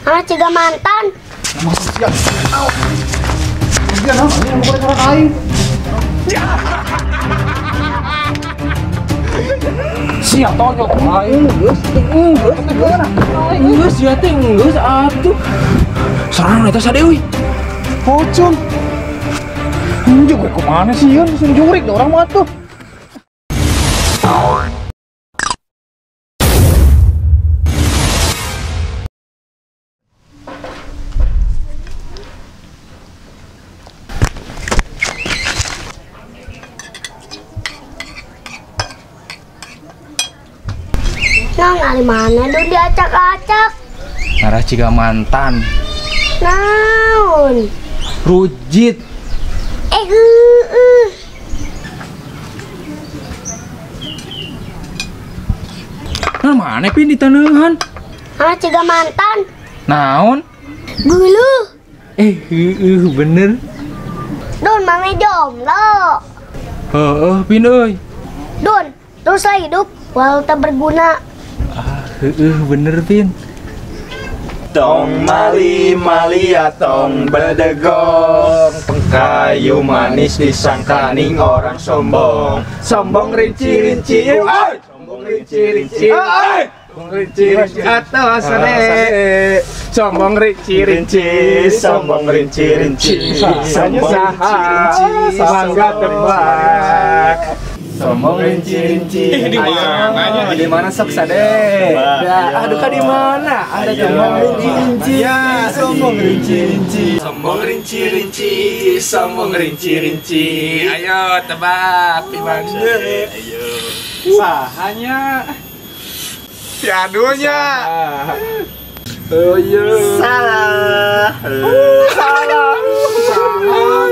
Ah, ciga mantan. Masuk sia. Sia naon anjing nu korek aing. Sia tonyok aing geus geus geus sia teh geus atuh. Sorangan eta sadeui. Pocong. Anjing gue kemana sih yun? Langsung jurik dah orang mah tuh. Nah, ngali mana dong diacak-acak? Ngarah ciga mantan. Naon? Rujit. Nah, mana pin di taneuhan? Ah, ciga mantan. Naon? Gulu. Bener. Don, mame jomblo. Heeh, pin euy. Don, teruslah hidup walau tak berguna. Ah, bener pin. Tong mali malia tong bedegong, kayu manis disangkaning orang sombong. Sombong rinci-rinci, sombong rinci-rinci, sombong rinci-rinci atau sade. Sombong rinci-rinci, sombong rinci-rinci, sombong rinci-rinci, mangga tebak. Sombong rinci-rinci. Di mana? Di mana sok sade? Aduh ka di mana? Ada sombong rinci-rinci. Ya, sombong rinci-rinci. Sombong rinci-rinci, sombong rinci-rinci. Ayo tebak di mana? Ayo. Sahanya. Si adunya. Oh iya. Salah. Salah. Salah.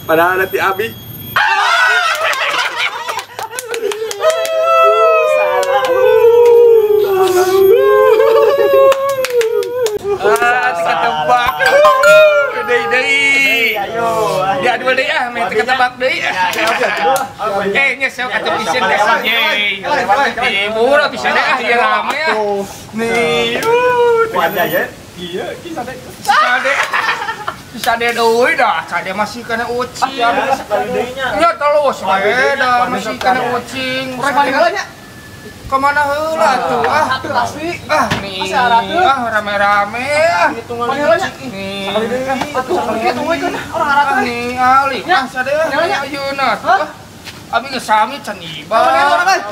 Padahal nanti Abi. Ketebak. Deui deui. Ayo. Dia dua deui ah, meh ketebak deui. Nya sok atuh pisan deh. Murah pisan deh ah, ieu rame ah. Nih. Wajah ya. Iya, ki sade. Sade. Sade deui dah, sade masih kana ucing. Nya terus we dah masih kana ucing. Urang kemana heula tuh ah asli ah nih ah rame-rame ah nih orang nih ali ah sade ayeuna ah abi geus sami can iba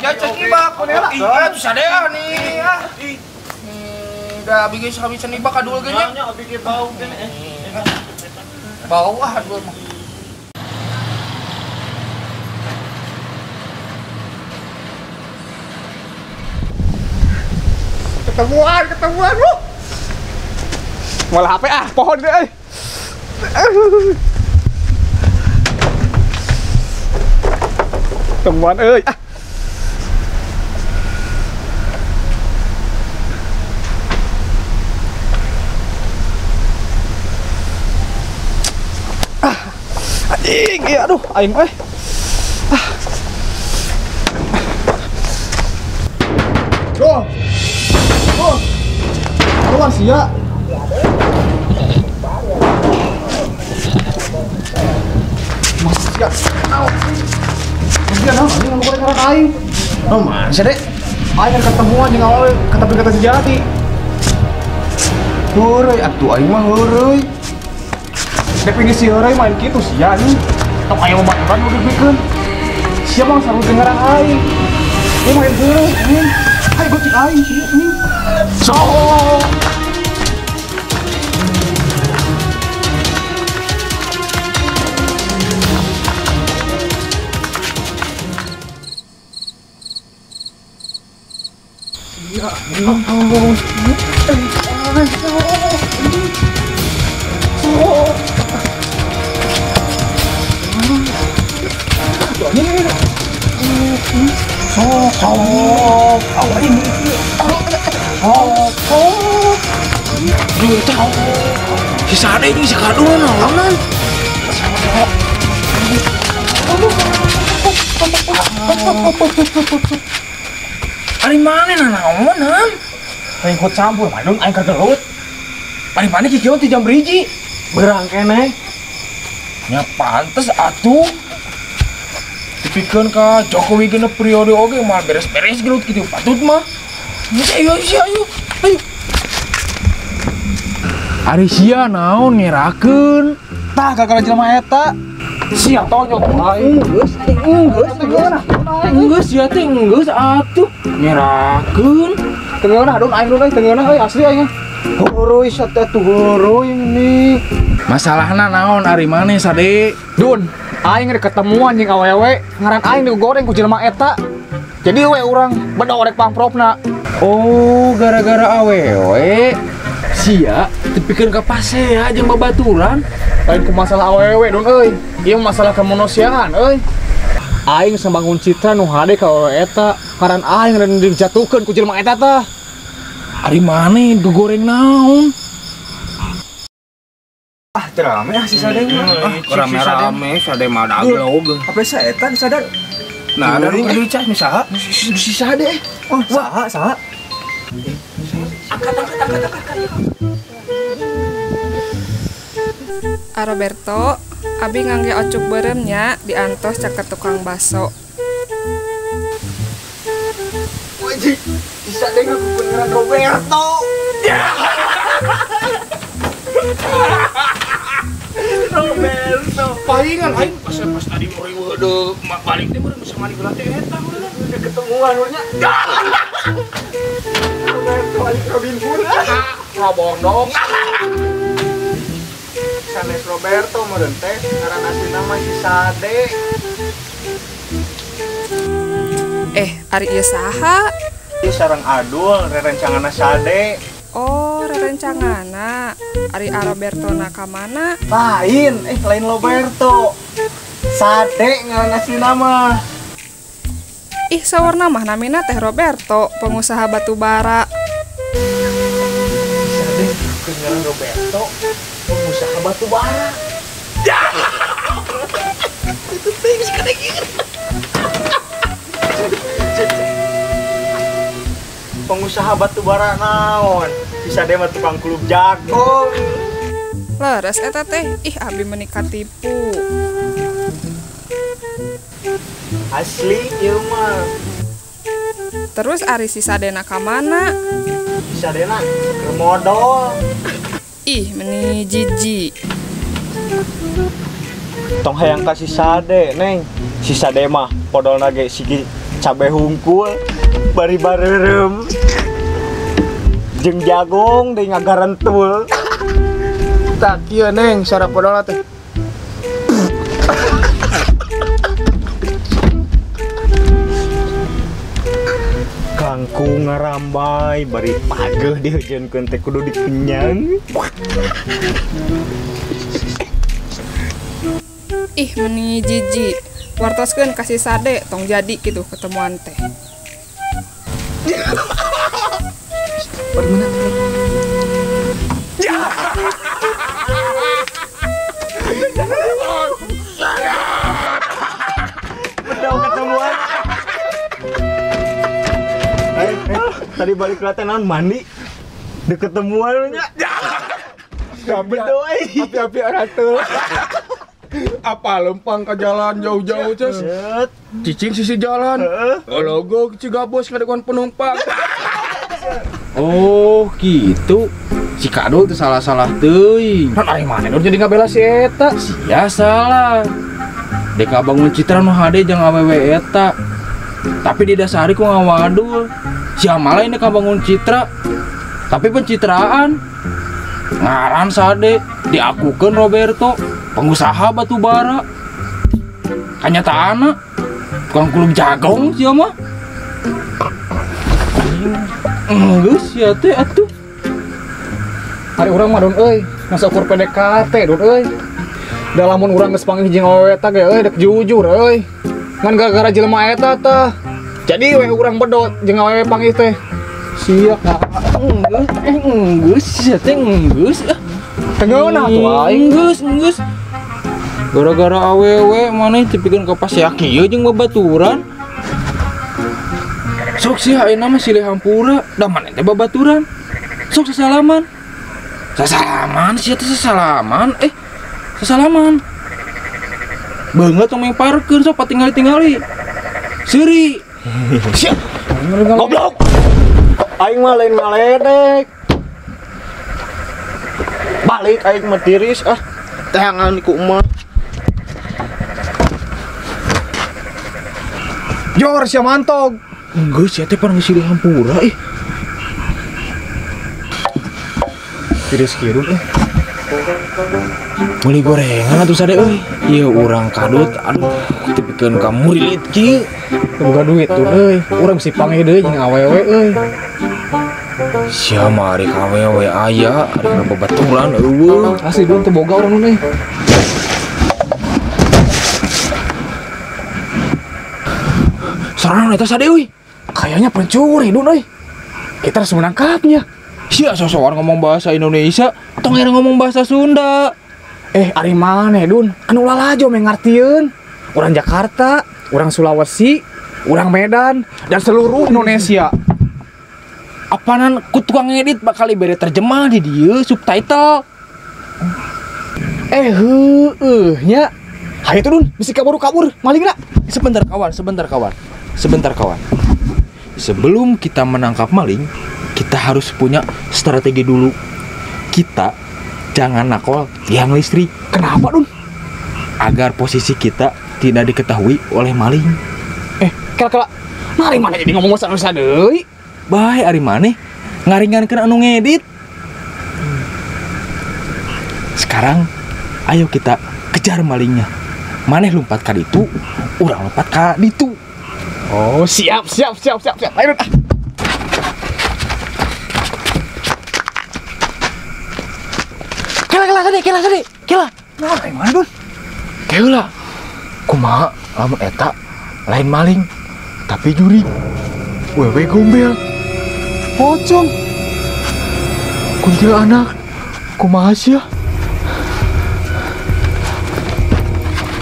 ya can iba iya tuh sade ah nih ah nih da abi geus sami can iba kadul ge nya abi ge bau ge bau ah kadul mah. Ketemuan, ketemuan, wuh. Malah HP ah, pohon deh. Ketemuan, euy. Ah. Ah. Anjing, iya aduh, aing euy. Ah. Duh. Oh, keluar sia. Masuk sia. Sia naon anjing nu korek aing. Oh, mana sih, Dek? Aing kan ketemuan jeung awewe kata kata sejati. Heureuy atuh aing mah heureuy. Definisi heureuy main kitu sia anjing. Tong aya babaturan nu dipikeun. Sia mah sarua dengaran aing. Ieu main heureuy anjing. Ayo gocek aing sih ini. So. Ya ampun. Si Sade ini si Kadul naonan. Ari mana naonan? Aing ikut campur, Madun aing kagelut. Ari maneh kikieuan ti jam beriji? Berang keneh. Nya pantes atuh. Dipikeun ka Jokowi genep periode oge moal beres-beres gelut kitu patut mah. Geus ayo ayo. Ayo. Ari sia naon ngerakeun? Tah gara-gara jelema eta. Sia tonyok aing. Geus geus geus sia teh geus atuh ngerakeun. Teu ngeunah don aing don euy teu ngeunah euy asli aing. Horoy sate tuh horoy ini. Masalahna naon ari maneh Sade? Dun, aing rek ketemuan jeung awewe, ngaran aing digoreng ku jelema eta. Jadi we urang bedorek pangpropna. Oh, gara-gara awewe. Sia tepikeun ka pasea jeung babaturan. Lain ku masalah awewe don euy. Ieu masalah kemanusiaan euy. Aing sambangun citra nu hade ka awewe eta, ngaran aing rek dijatuhkeun ku jelema eta tah. Ari maneh digoreng naon? Ah, terame ah si Sade mah. Ah, rame-rame Sade mah daglog. Apa sa eta sadar? Nah, ada nu dicas mi saha? Si Sade. Oh, saha saha? Angkat angkat angkat angkat. Roberto, abi ngangge ocuk beureum nya diantos caket tukang baso. Wajib, si Sade ngaku beneran Roberto. Roberto. Palingan aing pas tadi mau deuk balik teh meureun bisa mandi heula teh eta meureun. Udah ketemuan urangnya. Roberto alik Robin Hood. Robondong. Sanes Roberto meureun teh ngaran aslina mah si Sade. Ari ieu saha? Ieu sareng Adul rerencanganna Sade. Oh, rerencanganna. Ari Robertona ka mana? Lain, lain Roberto. Sade ngaran aslina mah. Ih, sawarna mah namina teh Roberto, pengusaha batu bara. Sade ngaran Roberto, pengusaha batu bara. Itu teh geus kadengir. Pengusaha batu bara naon? Si Sade mah tukang klub jagung. Leres eta teh, ih abi meni katipu. Asli ieu mah. Terus ari si Sadena ka mana? Si Sadena keur modol. Ih, meni jijik. Tong hayang ka si Sade, Neng. Si Sade mah podolna ge sigi cabe hungkul. Bari bareureum jeung jagong deui ngagarentul. Tah kieu Neng sara podolna teh. Kangkung ngarambai bari pageuh diheujeunkeun teh kudu dikenyang. Ih meni jijik. Wartoskeun ka si Sade tong jadi kitu ketemuan teh. Udah ketemuan. Tadi balik kelihatan naon mandi. Udah ketemuan nya. Bedo euy. Api-api aratul. Apa lempang ke jalan jauh-jauh ces. Cicing sisi jalan. Logo Cigabos ngadekoan penumpang. Oh, gitu. Si Kado itu salah-salah teuing. Kan aing maneh jadi ngabela si eta. Sia salah. Deka bangun citra nu hade jeung awewe eta. Tapi didasari ku ngawadul. Sia malah ini deka bangun citra. Tapi pencitraan. Ngaran Sade diakukeun Roberto, pengusaha batu bara. Kanyataanna tukang kulub jagong sia mah. Geus sia teh atuh. Ari urang mah don euy, masa ukur PDKT don euy. Da lamun urang geus panggih jeung awewe eta ge euy dek jujur euy. Ngan gara-gara jelema eta tah. Jadi we urang bedot jeung awewe panggih teh. Sia ka geus sia teh geus. Teu ngeunah atuh aing. Geus geus. Gara-gara awewe maneh tepikeun ka pasea kieu jeung babaturan. Sok sia ayeuna mah silih hampura, da maneh teh babaturan. Sok sasalaman. Sasalaman sia teh sasalaman. Sasalaman. Beungeut tong mengparkeun sok patingali-tingali. Seuri. Sia. Goblok. Aing mah lain ngaledek. Balik aing mah tiris ah. Teangan ku emak. Jor sia mantog. Geus sia teh pan geus silih hampura ih. Tiris kieu dun. Meuli gorengan atuh sade euy. Ieu urang kadut aduh tepikeun ka murilit kieu. Boga duit tuh euy. Urang bisi panggih deui jeung awewe euy. Sia mah ari ka awewe aya, ari ka babaturan eueuh. Asli dun teu boga urang euy. Sorangan eta sade euy. Kayaknya pencuri dun euy. Kita harus menangkapnya. Sia sosokan ngomong bahasa Indonesia, tong era ngomong bahasa Sunda. Ari maneh dun, anu lalajo meh ngartieun. Urang Jakarta, urang Sulawesi, urang Medan, dan seluruh Indonesia. Apanan ku tukang ngedit bakal bere terjemah di dieu subtitle. Heueuh nya. Hayu tuh dun, bisi kabur-kabur, malingna. Sebentar kawan, sebentar kawan. Sebentar kawan. Sebelum kita menangkap maling, kita harus punya strategi dulu. Kita jangan nakol tiang listrik. Kenapa, Dun? Agar posisi kita tidak diketahui oleh maling. Kela-kela. Mari mana jadi ngomong bahasa Indonesia deui? Bae ari maneh ngaringankeun anu ngedit. Sekarang ayo kita kejar malingnya. Maneh lompat ka ditu, urang lompat ka ditu. Oh, siap. Ayo, Dun. Kela gede, kela. Nah, mana Dun? Kela. Kumaha lamun eta lain maling, tapi juri. Wewe gombel. Pocong. Kuntilanak. Kumaha sia?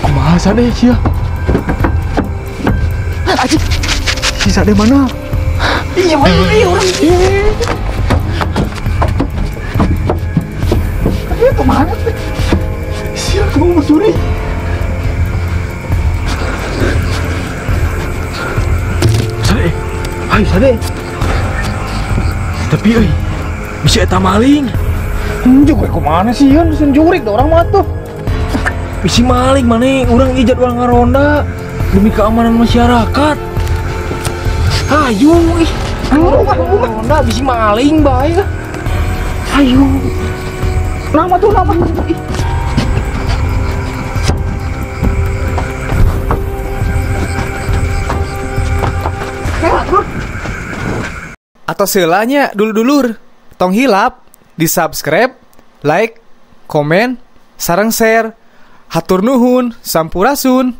Kumaha sade sia? Anjing. Si sade mana? Iya, iya orang. Iya, kemana sih? Sial, kamu mencuri. Sade, ayo sade. Tapi, euy, bisa eta maling. Juga kemana sih, Yun? Bisa jurik dah orang mah tuh. Bisi maling mana? Urang ieu jadwal ngaronda demi keamanan masyarakat. Ayo, ih, ngaronda bisi maling bae lah. Ayo. Nama tuh nama. Ih. Atau seulanya dulur-dulur, tong hilap di subscribe, like, komen, sareng share. Hatur nuhun, sampurasun.